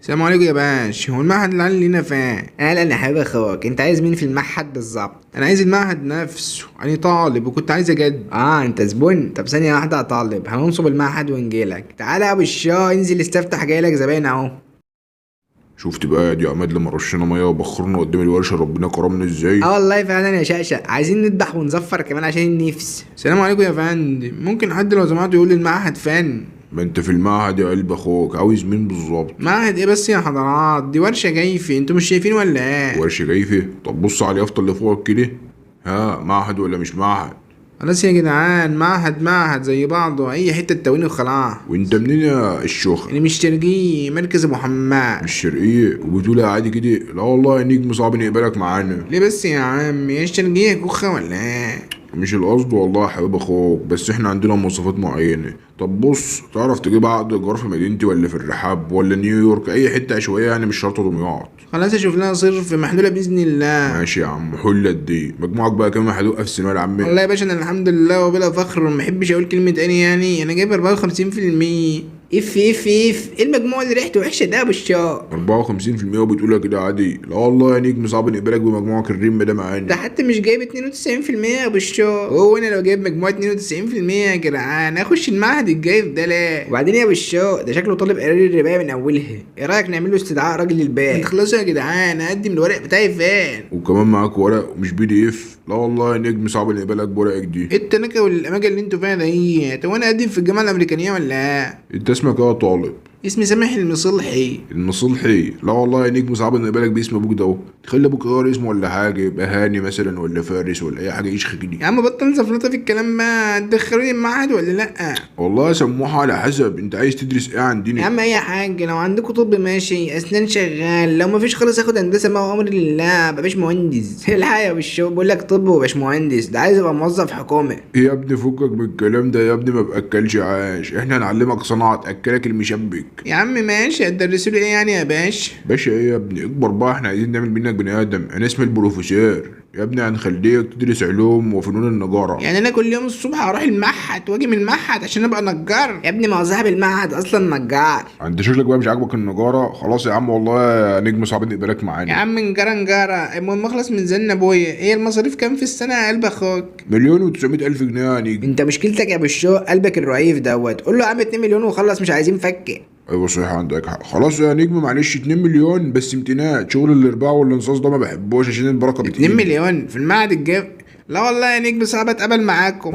السلام عليكم يا باشا، هو المعهد اللي علينا فين؟ اهلا يا حبيب اخوك، انت عايز مين في المعهد بالظبط؟ انا عايز المعهد نفسه، انا طالب وكنت عايز اجد. اه انت زبون. طب ثانية واحدة يا طالب، هننصب المعهد ونجيلك. تعالى يا ابو الشا، انزل استفتح، جايلك زباين اهو. شفت بقى يا عماد لما رشينا مية وبخرنا قدام الورشة ربنا كرمنا ازاي؟ اه والله فعلا يا شقشق، عايزين نذبح ونزفر كمان عشان النفس. السلام عليكم يا فندم، ممكن حد لو سمحت يقول لي المعهد فين؟ ما انت في المعهد يا قلب اخوك، عاوز مين بالظبط؟ معهد ايه بس يا حضرات؟ دي ورشه جايفه، انتوا مش شايفين ولا ايه؟ ورشه جايفه؟ طب بص على اليافطه اللي فوقك كده، ها معهد ولا مش معهد؟ خلاص يا جدعان، معهد معهد زي بعضه، اي حتة توني وخلاص. وانت منين يا الشيخ؟ انا مش شرقية، مركز ابو حماد. مش شرقية وبتقول عادي كده؟ لا والله يا نجم صعب نقبلك معانا. ليه بس يا عم؟ يا الشرقية كوخه ولا ايه؟ مش القصد والله يا حبيب اخوك، بس احنا عندنا مواصفات معينة. طب بص، تعرف تجيب عقد ايجار في مدينتي ولا في الرحاب ولا نيويورك، اي حتة عشوائية يعني، مش شرط دمياط. خلاص اشوف لها صرف محلولة باذن الله. ماشي يا عم، حلت دي. مجموعك بقى كام هدوقها في الثانوية العامة؟ والله يا باشا انا الحمد لله وبلا فخر وما بحبش اقول كلمة تاني، يعني انا جايب 54%. اف اف اف، ايه المجموع اللي ريحته وحشة ده يا ابو الشا؟ 54% وبتقولها كده عادي؟ لا والله يا نجم صعب نقبلك بمجموعك الريم ده معانا. ده حتى مش جايب 92% يا ابو الشا. هو انا لو جايب مجموعة 92% يا جدعان اخش المعهد الجاي ده لا. وبعدين يا ابو الشا، ده شكله طالب قرير الرباية من اولها، ايه رايك نعمل له استدعاء راجل الباب؟ تخلصوا يا جدعان، اقدم الورق بتاعي فين؟ وكمان معاك ورق ومش PDF؟ لا والله يا نجم صعب نقبلك بورقك دي. ايه التنكه والاماكن اللي انتوا فيها دي؟ طب انا اقدم في الجامعة الامريكانيه ولا ايه؟ انت اسمك ايه يا طالب؟ اسمي سامح المصلحي. المصلحي؟ لا والله يا نجم صعب نقبلك باسم ابوك ده اهو، تخلي ابوك يغير اسمه ولا حاجة، يبقى هاني مثلا ولا فارس ولا اي حاجة يشخ كده. يا عم بطل زفلطه في الكلام بقى، تدخلوني المعهد ولا لا؟ والله يا سموحه على حسب انت عايز تدرس ايه عندنا. يا عم اي حاجة، لو عندكم طب ماشي، اسنان شغال، لو مفيش خالص اخد هندسة، ما هو امر لله ابقى باش مهندس. الحق يا ابو الشو، بقول لك طب وباش مهندس، ده عايز ابقى موظف حكومة. ايه يا ابني فكك من الكلام ده يا ابني، ما باكلش عاش، احنا هنعلمك صناعة تاكلك المشبك. يا عم ماشي، هتدرسوا لي ايه يعني يا باشا؟ باشا ايه يا ابني، اكبر بقى، احنا عايزين نعمل منك بني ادم. انا اسمي البروفيسور يا ابني، هنخليك تدرس علوم وفنون النجاره. يعني انا كل يوم الصبح هروح المعهد واجي من المعهد عشان ابقى نجار؟ يا ابني ما هو صاحب المعهد اصلا نجار. انت شكلك بقى مش عاجبك النجاره. خلاص يا عم والله يا نجم صعب نقبلك معانا. يا عم نجاره نجاره، المهم اخلص من زن ابويا. هي المصاريف كام في السنة يا قلب اخوك؟ 1,900,000 جنيه يا نجم. انت مشكلتك يا ابو الشو قلبك الرعيف دوت، قول له يا عم 2 مليون وخلص، مش عايزين فك. ايوه صحيح عندك حق. خلاص يا نجم معلش 2 مليون بس امتناع، شغل الارباع والانصاص ده ما بحبوش عشان البركة بتقل. 2 مليون في المعهد الجاي؟ لا والله يا نجم صعب اتقابل معاكم.